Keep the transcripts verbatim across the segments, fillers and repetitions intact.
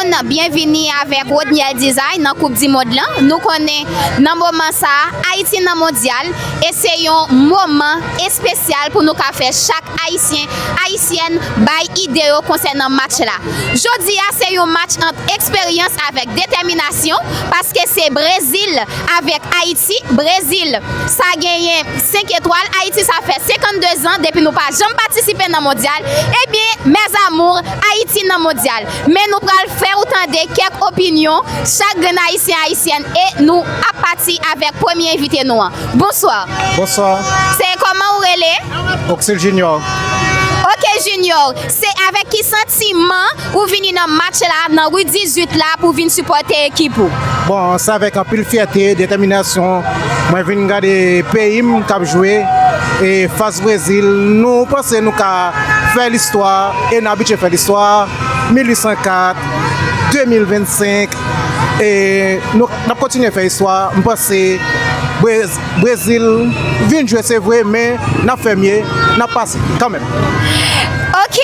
Byenvini avèk Rodniel Design nan Koup di Mond lan. Nou konnen nan moman sa a, Ayiti nan mondyal, e se yon moman espesyal pou nou ka fè chak Ayisyen, Ayisyèn bay ide yo konsènan match la. Jodi a, se yon match ant eksperyans avèk detèminasyon, paske se Brezil avèk Ayiti. Brezil, sa genyen senk etwal. Ayiti, sa fè senkannde zan depi nou pa janm patisipe nan mondyal. Ebyen, mes amours, Ayiti nan mondyal. Men nou pral fè ou tande kèk opinyon chak grenn Ayisyen, Ayisyèn, e nou ap pati avèk premye envite nou an. Bonswa. Bonswa. Se kòman ou rele? Oxil Junior. Ok, Junior. Se avèk ki santiman ou vini nan match la, nan ri dizuit la, pou vin sipòte ekip ou? Bon, se avèk anpil fyète, detèminasyon, mwen vin gade peyi m k ap jwe e fas Brezil. Nou panse nou ka fè listwa, e n abitye fè listwa. Mil uit san kat, de mil vennsenk, e nou, n ap kontinye fè istwa. M panse Brez-, Brezil vin jwe, se vre, men n ap fè mye, n ap pase kanmenm. Ok,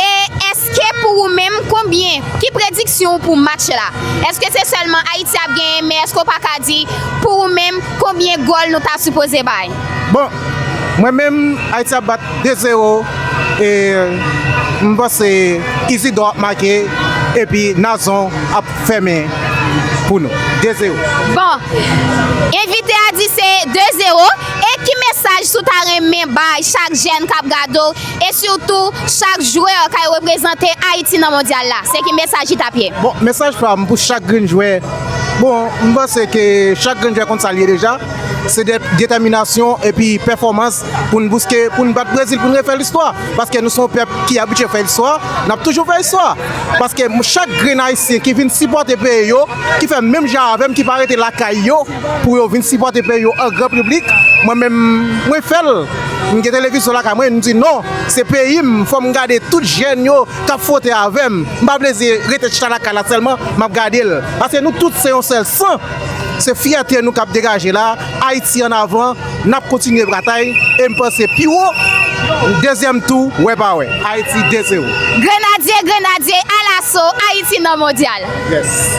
e èske pou ou menm, konbyen, ki prediksyon ou pou match la? Èske se sèlman Ayiti ap genyen, men èske w pa ka di pou ou menm konbyen gòl nou ta sipoze bay? Bon, mwen menm, Ayiti ap bat de zewo, e m panse Isidor ap make, epi Nazon ap fèmen pou nou. De zewo. Bon, envite a di se de zewo. E ki mesaj ou ta renmen bay chak jèn k ap gade w, e sitou chak jwè k ap reprezante Ayiti nan mondyal la? Se ki mesaj li t ap ye? Bon, mesaj pa m pou chak grenn jwè. Bon, m panse ke chak grenn jwè konn sa l ye deja. Se de-, detèminasyon epi pèfòmans pou n bouske, pou n bat Brezil, pou n refè listwa. Paske nou se yon pèp ki abitye fè listwa, n ap toujou fè listwa. Paske m-, chak grenn Ayisyen ki vin sipòte peyi yo, ki fè menm jan avè m, ki pa rete lakay yo, pou yo vin sipòte peyi yo an gran piblik, mwen menm, mwen fè l. M gen televizyon lakay mwen, m di non, se peyi m, fò m gade tout jèn yo k ap fwote avè m. M pa vle rete chita lakay la sèlman, m ap gade l. Paske nou tout se yon sèl san. Se fyète nou k ap degaje la. Ayiti ann avan, n ap kontinye batay, e m panse pi wo, dezyèm tou, wè pa wè. Ayiti de zewo. Grenadye, grenadye, alaso, Ayiti nan mondyal. Yes.